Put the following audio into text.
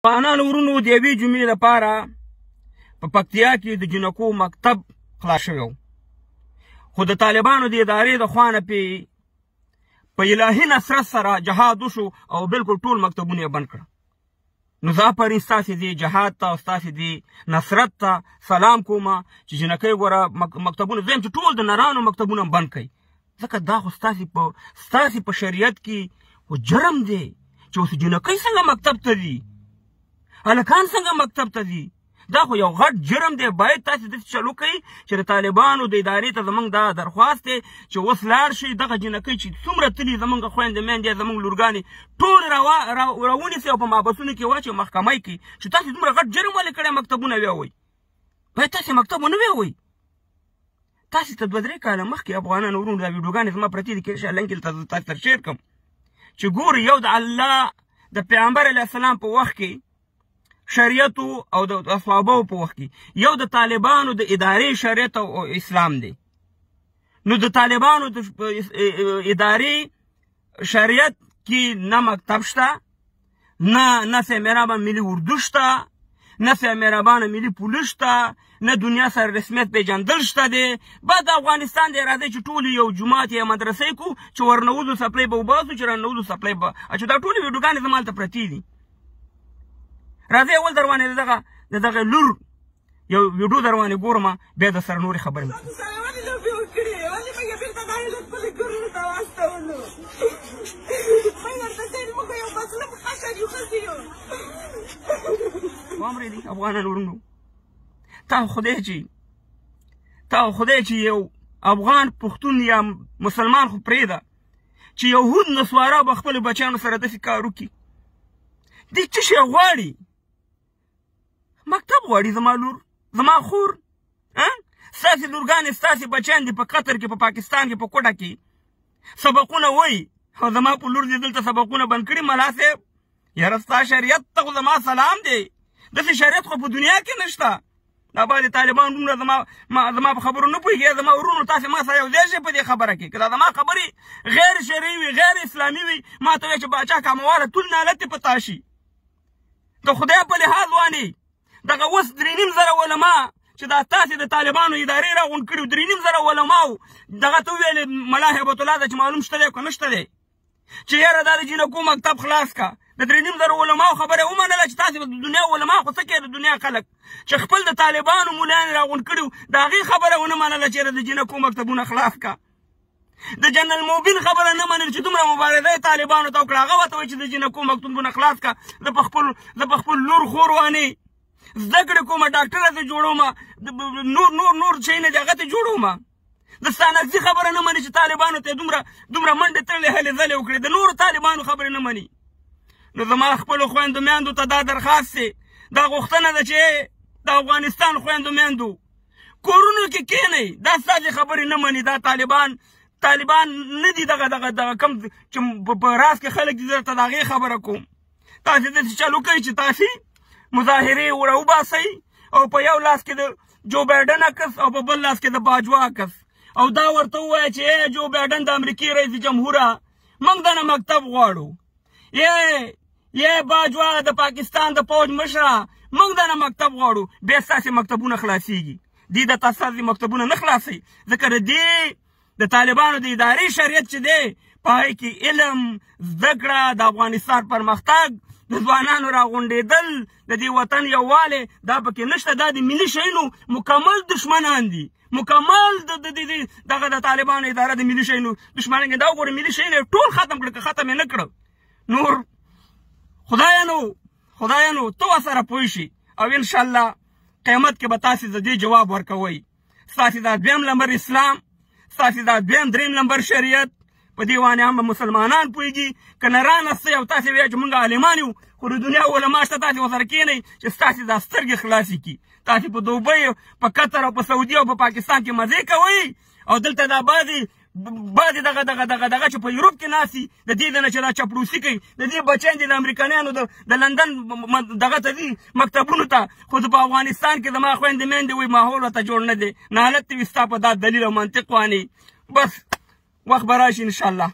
افغانانو ورونو د یوې جمعې لپاره په پکتیا کې د جینکو مکتب خلاص شوی و، خو د طالبانو د ادارې د خوا نه پې په الهي نصرت سره جهاد وشو او بالکل ټول مکتبونه یې بند کړه. نو زه آفرین ستاسې دې جهاد ته او ستاسې دې نصرت ته سلام کوم چې جینکۍ ګوره مکتبونه زه یم چې ټول د نرانو مکتبونه هم بند کړئ، ځکه دا خو ستاسې په شریعت کې خو جرم دی چې اوس جینکۍ څنګه مکتب ته ځي، هلکان څنګه مکتب ته ځي. دا خو یو غټ جرم دی. باید تاسې داسې چل وکړئ چې د طالبانو د ادارې ته زمونږ دا درخواست دی چې اوس لاړ شئ دغه جینکۍ چې څومره تلي زمونږ خویندې میندې زمونږ لورګانې ټولې راونیسئ او په محبسونو کې واچوئ، محکمه یې کړئ چې تاسې دومره غټ جرم ولې کړی مکتبونه ویوئ. باید تاسې مکتب ونه ویوئ. تاسې ته دوه درې کاله مخکې افغانانو وروڼو دا ویډیوګانې زما پرتې دي، که انشاءالله لینک یې تاسو سره شیر کړم چې ګورئ یو د الله د پیغمبر علیه السلام په وخت کې شریعت او د اصحابو په وخت کې یو د طالبانو د ادارې شریعت او اسلام دی. نو د طالبانو د ادارې شریعت کې نه مکتب شته، نه سیمرابه ملي اردو شته، نه سیمرابانه ملي پولیس شته، نه دنیا سره رسمیت پیژندل شته دی. بعد د افغانستان دی راځي چې ټول یو جومات یا مدرسې کو چې ورنوځو سپلۍ به وباسو، چې رانوځو سپلۍ به چې دا ټولې ویډیوګانې زما هلته پرتې دي. راځئ اول دروانې د دغه لور یو ویډیو دروانې ګورم، بیا د سره نورې خبرې. ولې لوبې وکړې؟ ولې موږ بېرته دا هلک خپلو کورونو ته واستولو؟ موږ ورته ویل موږ یو مظلوم قشر یو، ښځې یو. وامرې دي افغانان ورونو، تا خدای چې یو افغان پښتون یا مسلمان خو پرېږده چې یهود نسوارا به خپلو بچیانو سره داسې کار وکړي. دې څه شی غواړي؟ مکتب غواړي. زما لور، زما خور، ستاسې لورګانې ستاسې بچیان دي په قطر کې، په پاکستان کې، په کوټه کې سبقونه وایي، او زما په لور دې دلته سبقونه بند کړي. ملا صاحب یاره ستا شریعت ته خو زما سلام دی، داسې شریعت خو په دنیا کې نشته. دا بعضې طالبان دومره زما په خبرو نه پوهېږي. زما وروڼو تاسې ما سره یو ځای شئ په دې خبره کې، که دا زما خبرې غیر شرعي وي، غیر اسلامي وي، ما ته وایي چې باچا کامواله تول نالت دې په تا شي. د خدای په لحاظ وانې دغه اوس 3,500 علما چې دا تاسې د طالبانو ادارې راغونډ کړي، 3,500 علماو دغه ته وویلې ملا هبت الله ته چې معلوم شته دی که نشته دی چې یاره دا د جینکو مکتب خلاص کا. د 3,500 علماو خبره ومنله چې تاسې د دنیا علما خو څه کوئ، د دنیا خلک چې خپل د طالبانو مولایان راغونډ کړي د هغې خبره ونه منله چې یاره د جینکو مکتبونه خلاص کا. د جنرال مبین خبره نه منل چې دومره مبارزه یې طالبانو ته وکړه، هغه ورته وایي چې د جینکو مکتبونه خلاص کا. زه په خپل لور خور وانې زده کړې کومه، ډاکټره ته جوړوم، نور نور نور شیونه دي هغه ته جوړوم. د ستانکزي خبره نه مني چې طالبانو ته دومره منډې تړلې هلې ځلې وکړې، د نورو طالبانو خبرې نه مني. نو زما خپلو خویندو میندو ته دا درخواست دی، دا غوښتنه ده چې د افغانستان خویندو میندو کورونو کې کښېنئ، دا ستاسې خبرې نه مني. دا طالبان نه دي دغه دغه دغه کوم چې په راز کې خلک دي، درته د هغې خبره کوم. تاسې داسې چل وکړئ چې تاسې مظاهرې راوباسئ او په یو لاس کې د جو بایډن عکس او په بل لاس کې د باجوا عکس، او دا ورته ووایه چې ای جو بایډن د امریکې رئیس جمهوره، موږ دنه مکتب غواړو. ای باجوا د پاکستان د پوج مشره، موږ دنه مکتب غواړو. بیا ستاسې مکتبونه خلاصېږي. دې د تاسې مکتبونه نه خلاصوي، ځکه د دې د طالبانو د ادارې شریعت چې دی په هغې کې علم، زده کړه، د افغانستان پرمختګ، د ځوانانو راغونډېدل، د دې وطن یووالی، دا پکې نشته. دا د ملي شیانو مکمل دښمنان دي، مکمل دغه د طالبانو اداره د ملي شیانو دښمنان دي. دا وګوره ملي شیان یې ټول ختم کړل، که ختم یې نه کړل نور خدای نو ته ورسره پوه شي، او انشاءالله قیامت کې به تاسې د دې جواب ورکوئ. ستاسې دا دویم لمبر اسلام، ستاسې دا دویم دریم لمبر شریعت، په دې باندې هم مسلمانان پوهېږي. که نه رانستئ او تاسې وایئ چې موږ عالمان یو، خو د دنیا علما شته، تاسې ورسره کښېنئ چې ستاسې دا سترګې خلاصې کړي. تاسې په دوبۍ، په قطر او په سعودي او په پاکستان کې مزې کوئ، او دلته دا بعضې دغه دغه دغه دغه چې په یوروپ کې ناست دي، د دې نه چې دا چپړوسي کوي، د دې بچیان دي د امریکایانو د لندن دغه ته ځي مکتبونو ته، خو په افغانستان کې زما خویندې میندې وایي ماحول ورته جوړ نه دی. نالت دې وي ستا په دا دلیل او منطق وانې. بس وخت به راشي انشاءالله.